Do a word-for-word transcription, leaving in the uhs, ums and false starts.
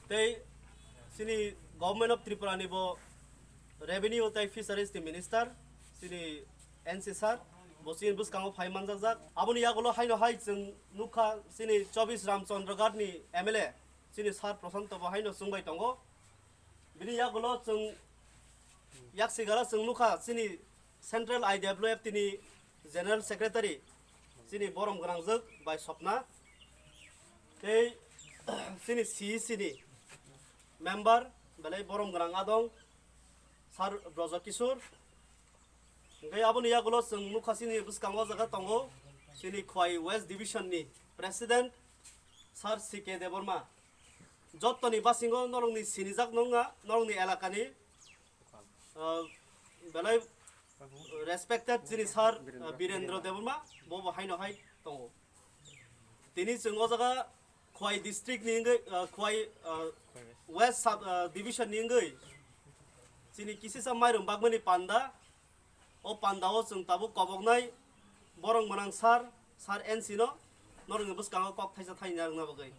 Tei chini Government of Tripura ni bo Revenue tei Fisheries ni Minister, chini N C sir, bo chini bwskango phai manjakjak. Aboni yagulo haino hai chwng nukha chini chobbish Ramchandra Ghat ni M L A, chini sir Prashanto bo haino chwngbai tongo. Bini yagulo chwng yaksigala chwng nukha chini Central I W F T ni General Secretary, chini borom gwnangjwk bai Sopna, tei chini C E C ni member belai borom gwnang adong, Sir Brojo Kishore. Hingke aboni yagulo chwng nukha chini bwskango o jaga tongo, chini Khwai West Division ni President, Sir C K Debbarma. Jottoni basingo norokni sinijak nongya, norokni elakani, ah, belai respected chini sir, ah, Birendra Debbarma, bo bo haino hai tongo. Tini chwng o jaga Khwai district ni wngwi, ah, Khwai, ah, West sub, ah, division ni wngwi chini kisisa mairum bagmani panda, o panda o chwng tabuk koboknai borok mwnang sir, sir N C no norokni bwskango kok thaisa thaini narwkna bagwi.